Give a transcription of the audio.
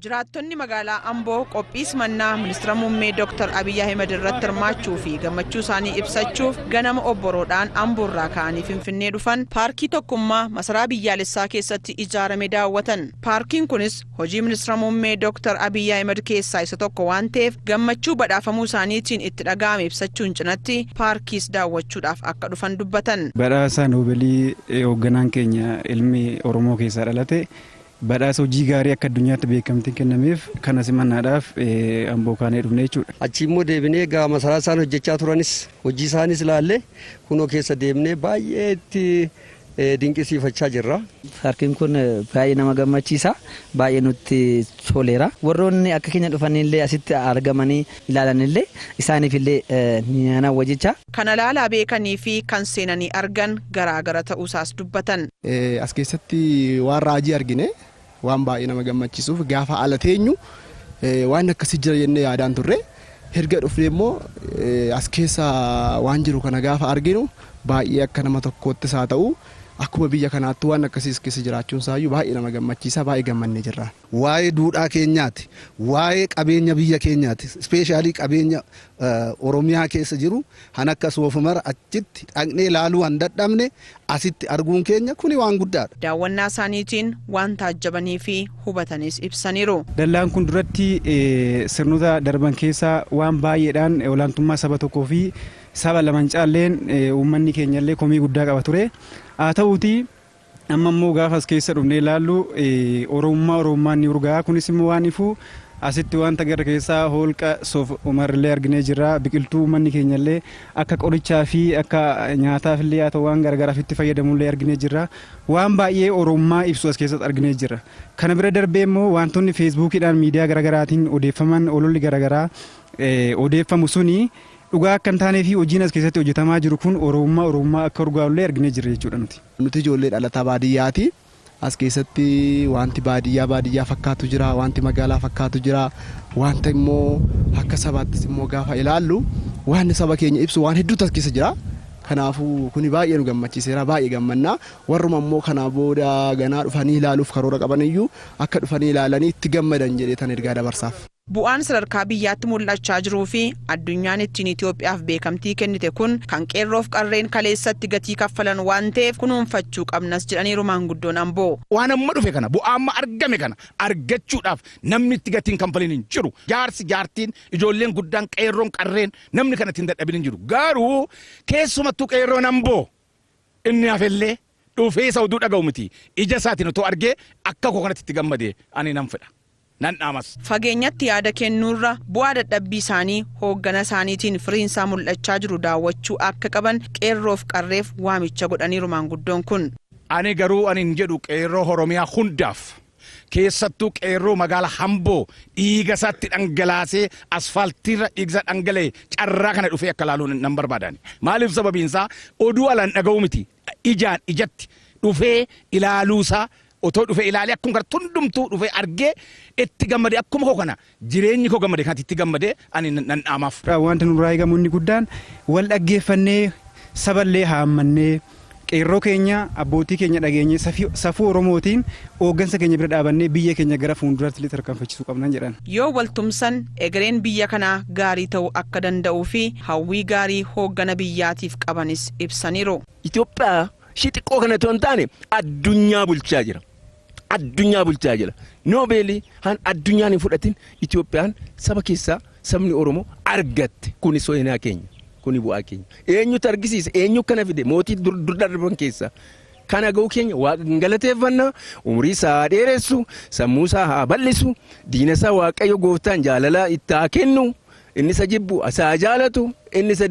Jiraattonni magaalaa Amboo qophii simannaa Ministeera Muummee Dr. Abiyyi Ahimad irratti hirmaachuu fi gammachuu isaanii ibsachuuf ganama obboroodhaan Amboorraa ka'anii Finfinnee dhufan paarkii Tokkummaa masaraa biyyaalessaa keessatti ijaarame daawwatan. Paarkiin kunis hojii Ministeera Muummee Dr. Abiyyi Ahimad keessaa isa tokko waan ta'eef, gammachuu badhaafamuu isaaniitiin itti dhaga'ame ibsachuun cinatti paarkiis daawwachuudhaaf akka dhufan dubbatan. Badhaasa Noobeelii hoogganaan keenya ilmi Oromoo keessaa dhalate, badhaasa hojii gaarii akka addunyaatti beekamtiin kennameef kana simannaadhaaf Amboo kaanee dhufne jechuudha. Achi immoo deebinee egaa masaraa isaan hojjechaa turanis, hojii isaanis ilaalle, kunoo keessa deemnee baay'ee itti dinqisiifachaa jirra. Paarkiin kun baay'ee nama gammachiisa. Baay'ee nutti toleera. Warroonni akka keenya dhufanillee asitti argamanii ilaalanillee isaaniifillee ni hawwa jecha. Kana laalaa beekanii fi kan seenanii argan garaagara ta'uusaas dubbatan. As keessatti waan raajii argine, waan baay'ee nama gammachiisuuf, gaafa ala teenyu waan akkasii jira jennee yaadaan turre. Erga dhufnee immoo as keessa waan jiru kana gaafa arginu, baay'ee akka nama tokkoottis haa ta'u, akkuma biyya kanaatti waan akkasii as keessa jiraachuun isaayyuu baay'ee nama gammachiisa, baay'ee gammannee jirra. Waa'ee duudhaa keenyaati, waa'ee qabeenya biyya keenyaati, especially qabeenya Oromiyaa keessa jiru han akka Soofumar achitti dhaqnee ilaaluu han dadhabne asitti arguun keenya kuni waan guddaadha. Daawwannaa isaaniitiin waan taajjabanii fi hubatanis ibsaniiru. Dallaan kun duratti sirnoota darban keessaa waan baay'eedhaan olaantummaa saba tokkoo fi saba laman caalleen uummanni keenyallee komii guddaa qaba ture. Haa ta'uutii, amma immoo gaafa as keessa dhufnee ilaallu Oromummaa Oromummaan ni urgaa. Kunis immoo waan ifu asitti wanta gara keessaa holqa Soof Umarrillee arginee jirra. Biqiltuu uummanni keenyallee akka qorichaa fi akka nyaataaf illee haa ta'u, waan garagaraaf itti fayyadamullee arginee jirra. Waan baay'ee Oromummaa ibsu as keessatti arginee jirra. Kana bira darbee immoo wantoonni Feesbuukiidhaan, miidiyaa garagaraatiin odeeffaman, ololli garagaraa odeeffamu suni dhugaa akka hin taanee fi hojiin as keessatti hojjetamaa jiru kun Oromummaa Oromummaa akka urgaa'ullee arginee jirra jechuudha nuti. Nuti ijoollee dhalataa baadiyyaati. As keessatti wanti baadiyyaa baadiyyaa fakkaatu jira, wanti magaalaa fakkaatu jira, wanta immoo akka sabaattis immoo gaafa ilaallu waan saba keenya ibsu waan hedduutu as keessa jira. Kanaafuu kuni baay'ee nu gammachiiseera, baay'ee gammannaa. Warruma immoo kanaa booda ganaa dhufanii ilaaluuf karoora qaban iyyuu akka dhufanii ilaalanii itti gammadan jedhee tan ergaa dabarsaaf. Bu'aan sadarkaa biyyaatti mul'achaa jiruu fi addunyaan ittiin Itoophiyaaf beekamtii kennite kun kan qeerroof qarreen kaleessatti gatii kaffalan waan ta'eef kunuunfachuu qabnas jedhaniiru maanguddoon Amboo. Waan amma dhufe kana, bu'aa amma argame kana argachuudhaaf namni itti gatiin kanfalin hin jiru. Jaarsi, jaartiin, ijoolleen guddaan, qeerroon, qarreen, namni kana ittiin dadhabin hin jiru. Garuu keessumattuu qeerroon Amboo inni hafellee dhufee isa oduu dhaga'u miti. Ija isaatiin otoo argee akka koo kanatti itti gammade ani nan fedha. Nan dhaamas. Fageenyatti yaada kennuurra bu'aa dadhabbii isaanii hooggana isaaniitiin firiinsaa mul'achaa jiru daawwachuu akka qaban qeerroof qarreef waamicha godhaniiru maanguddoon kun. Ani garuu ani hin jedhu, qeerroo Oromiyaa hundaaf, keessattuu qeerroo magaala Amboo dhiiga isaatti dhangalaasee asfaaltiirra dhiiga isaa dhangala'e carraa kana dhufee akka ilaalu nan barbaadan. Maaliif? Sababiin isaa oduu alaan dhaga'u miti, ijaan ijatti dhufee ilaaluusaa, otoo dhufee ilaalee akkuma kana hundumtuu dhufee argee itti gammade, akkuma koo kana jireenyi koo gammade kanatti itti gammade ani nan dhaamaaf. Wanti nurraa eegamu inni guddaan wal dhaggeeffannee, saballee haammannee, qeerroo keenya, abbootii keenya dhageenye, safuu Oromootiin hooggansa keenya bira dhaabannee biyya keenya gara fuulduraatti illee tarkaanfachiisuu qabnan jedhan. Yoo waltumsan egereen biyya kanaa gaarii ta'uu akka danda'uu fi hawwii gaarii hooggana biyyaatiif qabanis ibsaniiru. Itoophiyaa ishii xiqqoo kana otoo hin taane addunyaa bulchaa jira. Addunyaa bulchaa jira. Noobeelii han addunyaan hin fudhatin Itoophiyaan saba keessaa sabni Oromoo argatte. Kuni seenaa keenya. Kuni bu'aa keenya. Eenyutu argisiise? Eenyu kana fide? Mootii dur dur darban keessaa. Kana ga'uu keenya Waaqa hin galateeffanna. Umurii isaa haa dheeressu. Sammuu isaa haa bal'isu. Diina isaa Waaqayyo gooftaan jaalala itti haa kennu. Inni isa jibbu isa haa jaalatu. Inni isa